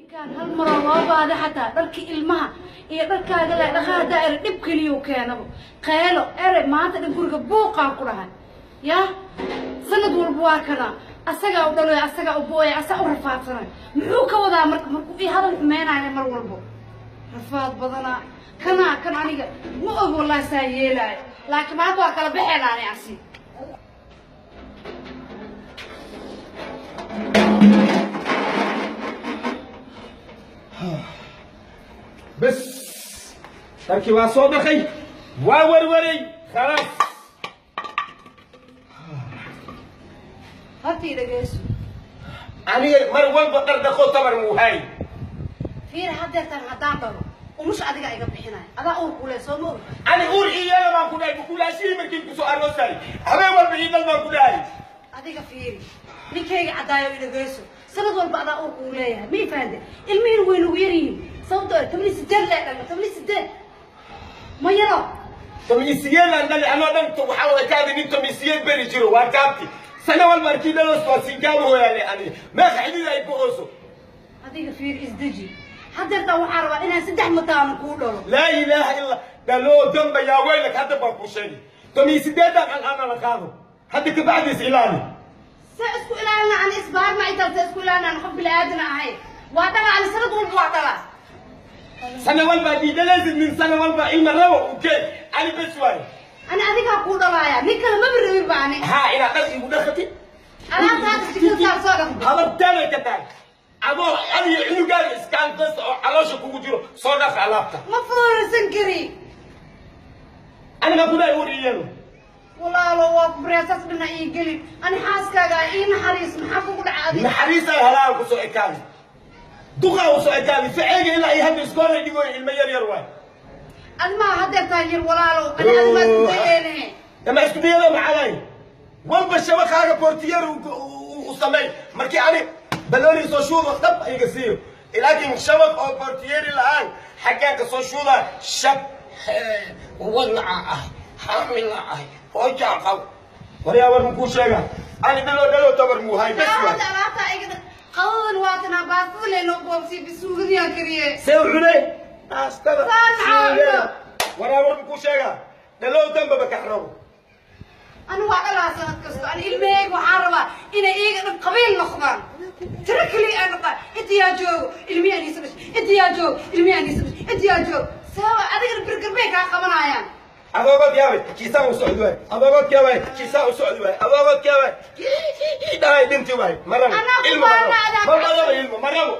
Ninkaan hal maroo loo baahda xataa dharkii ilmaha iyo dharkaaga le dhaqaha daa'ira dhib keliya keenabo qeelo ere maanta dhan guriga buuqaan ku dhahay yaa sanad walba waa kana asagaa u dhaloy asagaa u booya asaa u rafaadsanay muxuu ka wadaa marka markuu ii hadal xumeynaayo mar walbo rafaad badanaa kanaa kan aniga ma og wallahi saa yeelaayo laakiin maanta waa kala baxeen ani asi. بس تركي waa soo dhaqay waa warwaray khalaas. Horta ii dhegeyso. Aniga mar walba dhar dhaqo tabar muu hay. Fiir haddeertan haddaan dhalo umusha adiga iga bixinayo adaa uur kule soo ma og. Ani uur iyada baan ku dhahay bukulaashihii markii kusoo aroosay habeen walba ii dhal baan ku dhahay. Adiga fiiri ninkayga caddaayo i dhegeyso sanad walba adaa uur kuu leeyahay ma ifahante ilmihiin way nagu yar yihiin sababtoo ah 18 lee dhalma 18 ma yaro. 18 aan dhali anoo dhan waxaa wada kaadi nin 18 beri jiro waa gaabti sana walba markii dhalos waa siinkaaba hooyaale aniga meeqa xidid ay ku-ooso. Adiga fiir isdeji haddeertan waxaa rabaa inaan 3 mataano kuu dhalo. Laa ilaaha illa dhaloo damba yaa weylak hadda baan kuu sheegay 18-dan al'aana la qaado hadda kabacdiis ilaali. Se isku ilaalina ani isbaarma intaan se isku ilaalina ani qof bini-aadan ahay waa dhala ani sanad walba waa dhala. Sana walba diidalaysid nin sana walba ilma rabo ukeen ani bes waaye. Ani adigaa kuu dhalaaya nin kale maba rabin ba ani. Haa inaad dhar igu dhaqatid. Alaabta hadda jikada saar soo dhaqdo. Habartaanay ka tahay adoo adiga cunugaaga iskaantasta oo caloosha kugu jiro soo dhaq alaabta. Ma foorarsan kari. Aniga ku dhahay uur iyado. Walaalo waa ku baryaa saas dhinac ii gelin ani xaaskaaga ii naxariis maxaa kugu dhaca adiga. Naxariis ay halaan ku soo ekaadi duqaa u soo ekaadi ficeyga ilaa iyo hadda iskoolay dhigoy ilmo yar yar waay. Adi maa haddeertaan yar walaalo ani adi maa isku dayeene. Ama isku dayada maxaa waay walba shabaqaaga portiyeer u samey markii ani balooni soo shuudo dhab iga siiyo laakiin shabaq oo portiyeeri la'aan xaggaan ka soo shuudaa shab wadnaca ah xaamila ah hoojaa qab waryaa war makuu sheega ani dhalo dhalo tabar muu hay bes waay. Hadda alaabtaa iga dhaq qadadan waatanaa baastada leynoo boobsiy bisuugadiyaan kariye. See u cunay baastada. Saan maxaa cuno? Waryaa war makuu sheega dhalo dambaba kax rabo. Ani waa dhalaa sanad kasto ani ilmaheyga waxaan rabaa inay iiga dhan qabiil noqdaan tiro keliya ay noqdaan inta yaa joogo ilmihi aniisa dhash inta yaa joogo ilmihi aniisa dhash inta yaa joogo sababa adigana birgarbay kaa qabanayaan. Adoogod yaabay kiisaan u socdi waay adoogod yaabay kiisaan u socdi waay adoogod yaabay dhahay dhinti waay ma rabo. Anaa ku ilmo ma rabo. baana adaa ma rabo ilmo ma rabo.